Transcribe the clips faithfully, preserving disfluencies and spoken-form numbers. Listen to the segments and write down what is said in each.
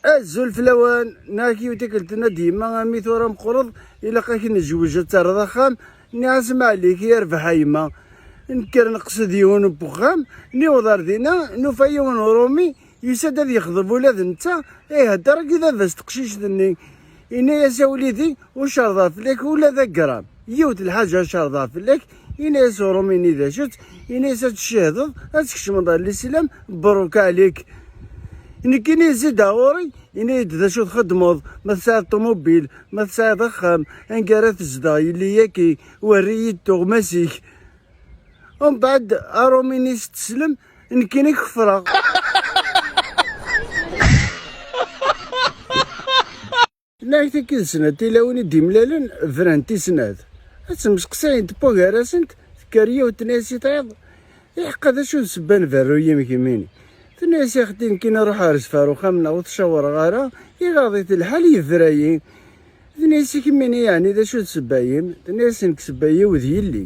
Azul fell-awen, nniɣ-ak yiwet tikkelt tenna-d yemma, ami tura meqqreḍ, ilaq-ak nezweǧ ad terreḍ axxam. Nniɣ-as ma ɛlik, yerbeḥ a yemma. Nekker neqsed yiwen n wexxam, niweḍ ar dinna, nufa yiwen n uṛumi, yusa-d ad yexḍeb ula d netta, ihedder akked baba-s teqcict-nni. Yenna-yas a wlidi, ur cerḍeɣ fell-ak ula d agram. Yiwet lḥaǧa cerḍeɣ fell-ak, yenna-yas uṛumi-nni d acu-tt, yenna-yas ad tcehdeḍ, ad tkecmeḍ ar lislam, mbruk ɛlik. Nekkini zid-aɣ ɣur-i, yenna-yi-d d acu txeddmeḍ, ma tesɛiḍ ṭumubil, ma tesɛiḍ axxam, anga ara tezdeɣ yelli-yaki, werri-yi-d tuɣmas-ik. Umbeɛd aṛumi-nni s teslem, nekkini keffreɣ. Nniɣ-ak-d snat tilawin i d-imlalen, brant i snat. Ad ttmesteqsayent wway gar-asent, tekker yiwet tenna-yas i tayeḍ, iḥeqqa d acu d ssebba n berru-yim kemmini? Tenna-yas ixetti nekkini ruḥ ar zfar uxxam-nneɣ ur t-cawreɣ ara, iɣaḍ-it lḥal yebra-yi. Tenna-yas i kemmini yeɛni d acu d ssebba-yim? Tenna-yas nekk ssebba-yiw d yelli.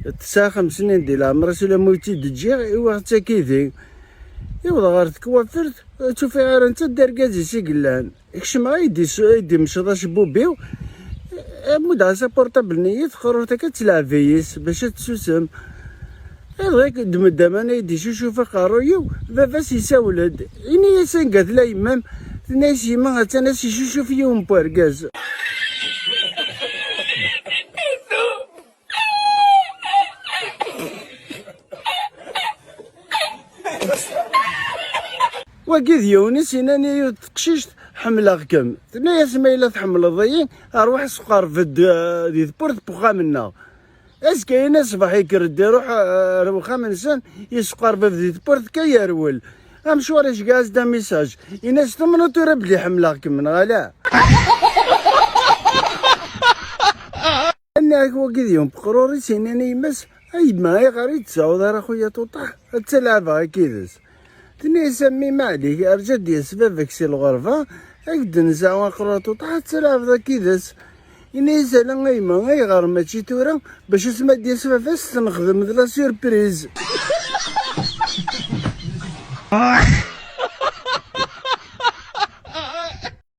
Tesɛa xems snin di leɛmer-as ulamma ur tt-id-ǧǧiɣ, iwaɣ-tt akidi. Iwḍ ɣer tekwafirt, ur tt-ufiɣ ara netta d argaz-is i yellan. Kecmeɣ ay d-imceḍ acebbub-iw, muddeɣ-as apurṭabl-nni i tqerrut akka d tleɛb-iyi-s bac ad tessusem. Iḍ-ik d-meddaman ay d-icucuf aqerruy-iw, baba-s yessawel-d. Ini-as anga tella yemma-m? Tenna-yas yemma attan as-icucuf yiwen n wergaz. Wagi d yiwen-is yennan i yiwet teqcict ḥemmleɣ-kem. Tenna-yas ma yella tḥemmleḍ-iyi, rwaḥ sqerb-d eh, di tewwurt n wexxam-nneɣ. Azekka-ina ṣṣbeḥ yekker-d iruḥ eh, ar wexxam-nsen, yesqerbeb di tewwurt kan yerwel. Amecwar iceggeɛ-as-d amisaj, yenna-as tumneḍ tura belli ḥemmleɣ-kem neɣ ala? Nniɣ-ak wagi d yiwen n weqrur-is yennan i yemma-s, a yemma ayɣer ur yi-d-tseɛɛuḍ ara a xuya Tuṭaḥ, ad tt-leɛbeɣ akkid-s. Tenna-yas a mmi ma ɛlik, rǧu ad d-yas baba-k si lɣerba, ad k-d-nseɛɛu aqrur a Tuṭaḥ, ad tt-leɛbeḍ akkid-s. Yenna-yas ala a yemma ayɣer mačči tura, bac asmi ad d-yas baba-s ad s-nexdem d la surprise.